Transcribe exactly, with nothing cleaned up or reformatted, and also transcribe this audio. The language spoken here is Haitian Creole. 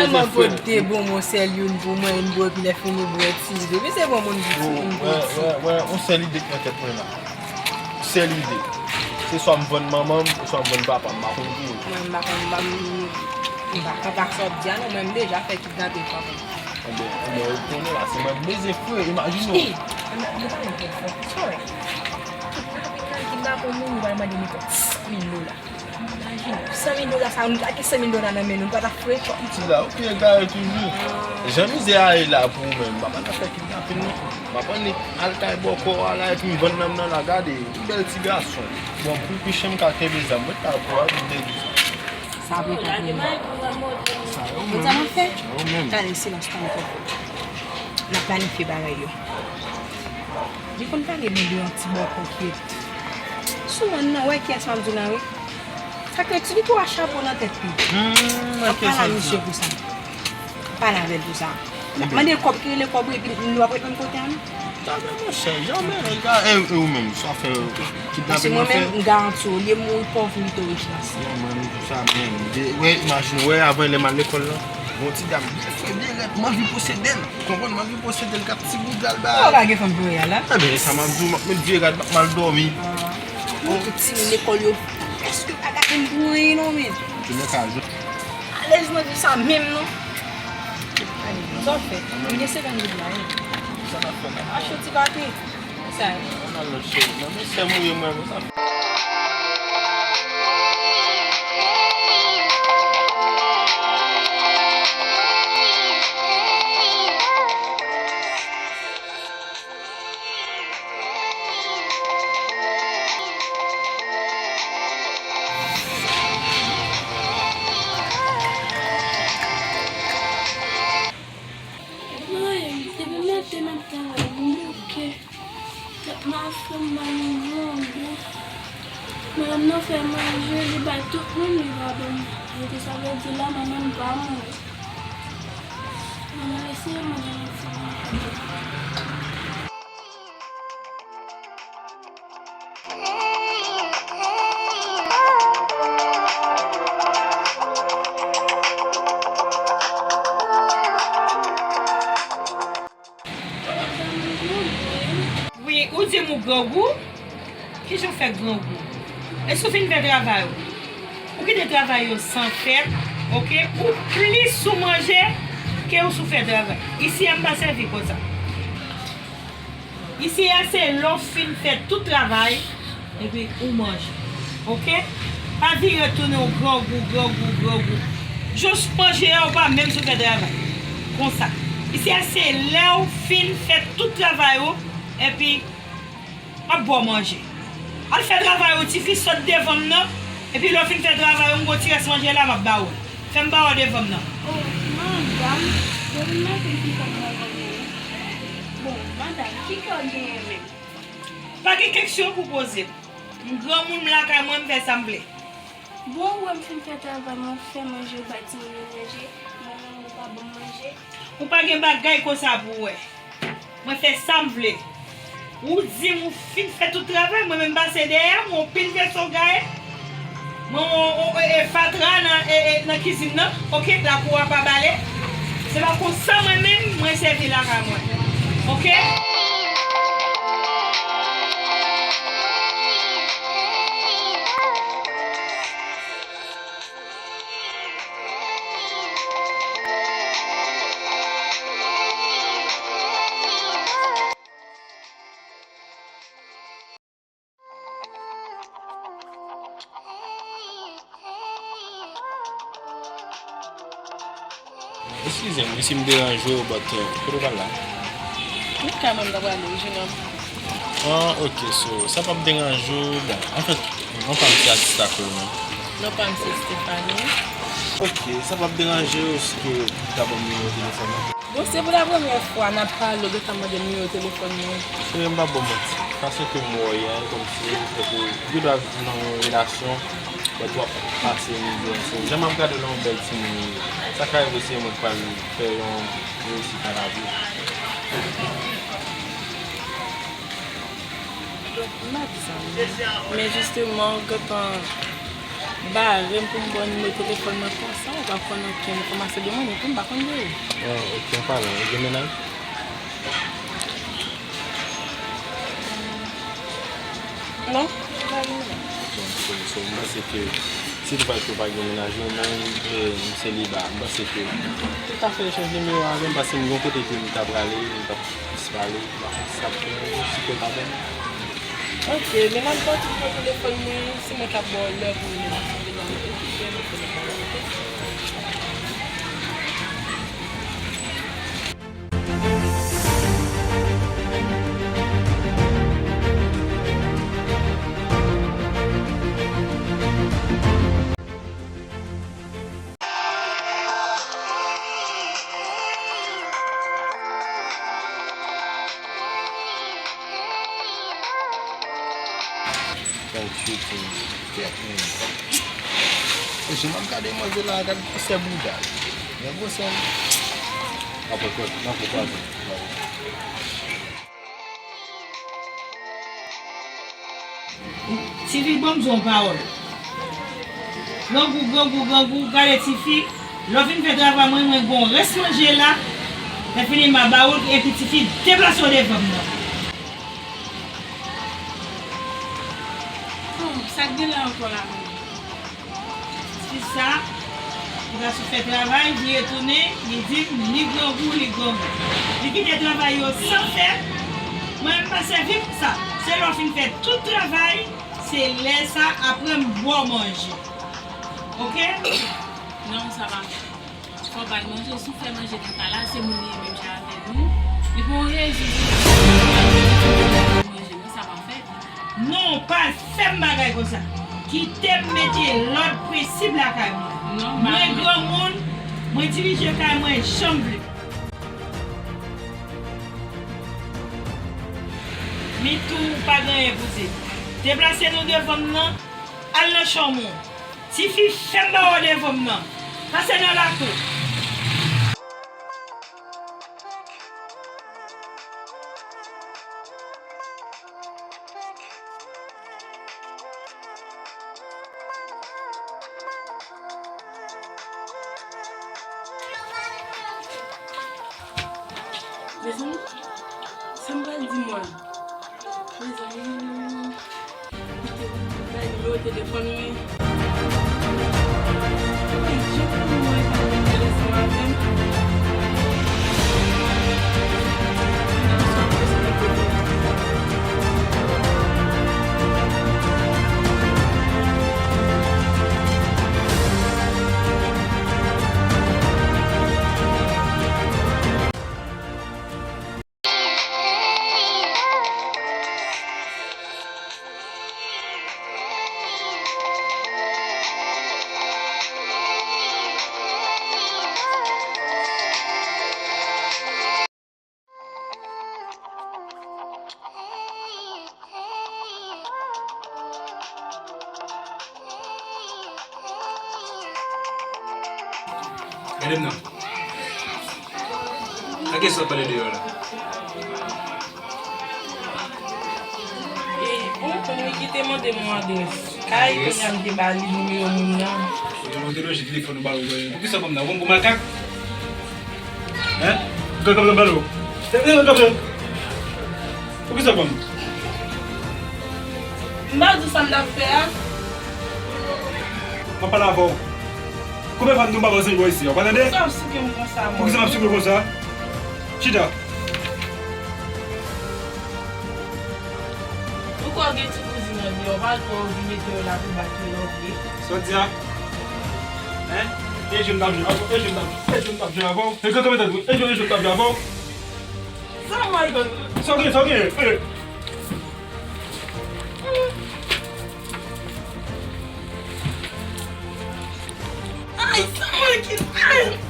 Mwen pote de bonbon sèl youn pou mwen, youn pou epi lè fini bwè ti ide. Misye bon moun pou ti, youn pou ti. Wè, wè, yon sèl ide k nan tèt mwen la. Sèl ide. Se swa m vann manman m, oswa m vann papa m, m pa konn ki. Mwen, m pa konn, m pa, m, m pa konn sa w ap di a non, mwen m deja fè kidnape, papa. Enben, enben, ou konnen la, se mwen m bezwen fre, imajine w. Ih, mwen, mwen pa konn fè fò. Sorry. Kidnape, kidnape yon moun, ou pral mande nenpòt san mil dola. Imajine w, san mil dola sa, nou ta gen san mil dola nan men nou, nou pa ta fre twòp. Piti la, ou ki egare toujou. Jan mizè a ye la pou ou menm, papa nan fè kidnape non. Papa ni al kay bòkò a la, epi m vann nanm nan la, gade, yon bèl ti gason. Bon, pou pichen m ka kenbe zam, mwen ta pou al m te di sa. Sa vre, sa vre. Sa yo menm. Sa m ap fè? Sa yo menm. Gade silans pa ankò. N ap planifye bagay yo. Li konn pale byen de yon ti bòkò ki sou mòn nan, wè kiyès m ap di w la, wi. Sa k rete, li tou a chapo nan tèt li. Hmm, m ap pale a misye pou sa. Pale avè l pou sa. N ap mande l kòb ki rele kòb, epi nou ap ret menm kote a, non? Jamè, monchè, jamè. E, e ou menm, sa w fè kidnape m fè? Paske mwen menm, m garanti w, olye m mouri pòv, m pito rich nan sa. Non, mwen, m di w sa menm. Wè, imajine w, wè, avan lè m al lekòl lan, gon ti dam byen fre, byen rèd, m anvi posede l. Konprann, m anvi posede l, gad ti bouda l bay. Ou pa gen fanm pou reyal la? Enben, sa m ap di w, m ap met vye rad, m ap mal dòmi. Moun ki timoun lekòl yo, èske pa gade m pou anyen non, men. Jounen ka jou. Alèz mwen di sa menm non. Sa w fè? M gen senkant goud la, wi. Sa n ap fè la? Achte yon ti pake. Sa. Ann al lòt cheri. Non, men sè m ou ye mwen, men sa. Woy, depi maten m ap travay, m bouke. Tèt m ap fè m mal, m vòlè. Madanm nan fè manje, li bay tout moun, li pa ban m. Sa vle di la, manman m pa manje. Manman eseye manje nan ti manje. Wi, ou di m ou grangou? Kijan w fè grangou? Èske w fin fè travay ou? Ou kite travay yo san fèt, oke? Ou plis sou manje ke w sou fè travay. Isi a m pa sèvi konsa. Isi a se lè w fin fè tout travay, epi ou manje. Oke? Pa vire tounen w grangou, grangou, grangou. Jis manje a, ou pa menm sou fè travay. Konsa. Isi a se lè w fin fè tout travay ou, epi m ap ba w manje. Al fè travay ou, tifi, sot devan m nan. Epi lè w fin fè travay ou, m gon ti rès manje la, m ap ba ou l. Fè m ba w devan m nan. Oh, madanm, depi maten m fin fè travay mwen. Bon, madanm, ki kè w genyen menm? Pa gen keksyon pou poze m. M granmoun, m lakay mwen, m fè sa m vle. Bon, ou wè m fin fè travay mwen, fè manje, bay timoun yo manje, mwen menm ou pa ban m manje. Ou pa gen bagay konsa pou w wè. Mwen fè sa m vle. Ou di m ou fin fè tout travay, mwen menm pase dèyè m, yon pil vèso gaye. Mwen, yon, yon, e, e, fatra nan, e, e, nan kizin nan, oke, lakou a pa bale. Se pa konsa mwen menm, mwen sèvi lakay mwen. Oke? Eskize m wi si m deranje w, but, uh, kote w pral la? Nan kay mwen, m ta prale, ou jwenn an. Ah, ok, so, sa p ap deranje w, bon, anfèt, non pa m se Atis Taco, non? Non pa m se Stephanie. Ok, sa p ap deranje w si ke w ta ban m nimewo telefòn nan? Bon, se pou la premyè fwa n ap pale, ou gentan mande m nimewo telefòn mwen. Cheri, m p ap ba w manti. Fason ke m wè w ye a, e kòmsi, tankou, nou dwe nan yon relasyon, but w ap pase mizè ansanm. Jan m ap gade w la, yon bèl timoun ou ye. Sa ka rive se mwen k pral fè yon reyisit nan lavi w. M pa di sa, non. Men jisteman, ou gentan Bare m pou m ba w nimewo telefòn mwen konsa, ou pa konn okenn enfòmasyon de mwen, menm tou m pa konn de ou. Ah, ok, an palan, ou gen mennaj? Non, m pa gen mennaj. Ok, so, m panse ke si tou pa, tou pa gen mennaj ou menm, e, m seliba, m panse ke ou ka fè echanj nimewo avè m, paske m gen yon kote ke m ta prale, m t ap plis pale, m pa konn sa k fè, si ke l pa bon. Ok, men m ap ba w nimewo telefòn mwen, se mwen k ap ba w lè pou rele m, m ap rele w, okipe m, m ap rele w, oke? Thank you, King. Yeah, mm. Mesye, m ap gade manzè la, gad gwosè bouda l. Gad gwosè l. N ap pran, n ap pran twa jou. Tifi, ban m di w yon pawòl. Grangou, grangou, grangou, gade tifi. Lè w fin fè travay mwen, mwen gen yon rès manje la. Lè fini, m a ba w l, epi tifi, deplase w devan m nan. Oh, sa k gen la ankò la menm? Ti sa, li pa sot fè travay, li retounen, li di m li grangou, li grangou. Li kite travay yo san fè. Mwen, m pa sèvi pou sa. Se lè w fin fè tout travay, se lè sa, apre m ba w manje. Oke? Non, sa pa fè. Fò w ba l manje, si w fè manje nan kay la, se moun li ye menm jan avèk nou. Li pa yon rejim pou manje, non, sa pa fèt. Non, pa fè m bagay konsa. Kite m mete lòd, prensip lakay mwen. Non, mwen granmoun, mwen dirije kay mwen jan m vle. Mitou, ou pa gen anyen pou di. Deplase nou devan m nan, al nan chanm ou. Tifi, fè m ba w devan m nan. Pase nan lakou. Mezanmi, sa m pral di mwen? Mezanmi, kite m bay nimewo telefòn mwen. Mwen jan pou mwen pa vin rele ansanm avè m. Gade m nan. Nan ki sa w ap pale deyò la? E, bon, konn li ki te mande m yon adrès kay, kounye a m te ba li nimewo moun nan. Ou te lonje telefòn ou ba l, ou poukisa w ban m nan? Ou ban m pou makak? Hein? Ou kanpe, m ba l ou. Kanpe, kanpe. Poukisa w ban m? M pa di w sa m t ap fè a. M ap pale avè w. Konbyen fwa m di w m pa ba w zanmi bò isi a? Ou pa tande? Poukisa w ap souke m konsa, mwen? Poukisa m ap souke w konsa? Chita. Ou kwè w gen ti kouzin nan deyò, ou pa kwè w vin mete yo la pou bat yo lòt vre. Sa w di a? Hein? E jwe m t ap jwe avè w, e jwe m t ap, e jwe m t ap jwe avè w. E kanpe, kanpe, e jwe, e jwe m t ap jwe avè w. Sa w gen, sa w gen? E. Ay, sa mwen ki, ay!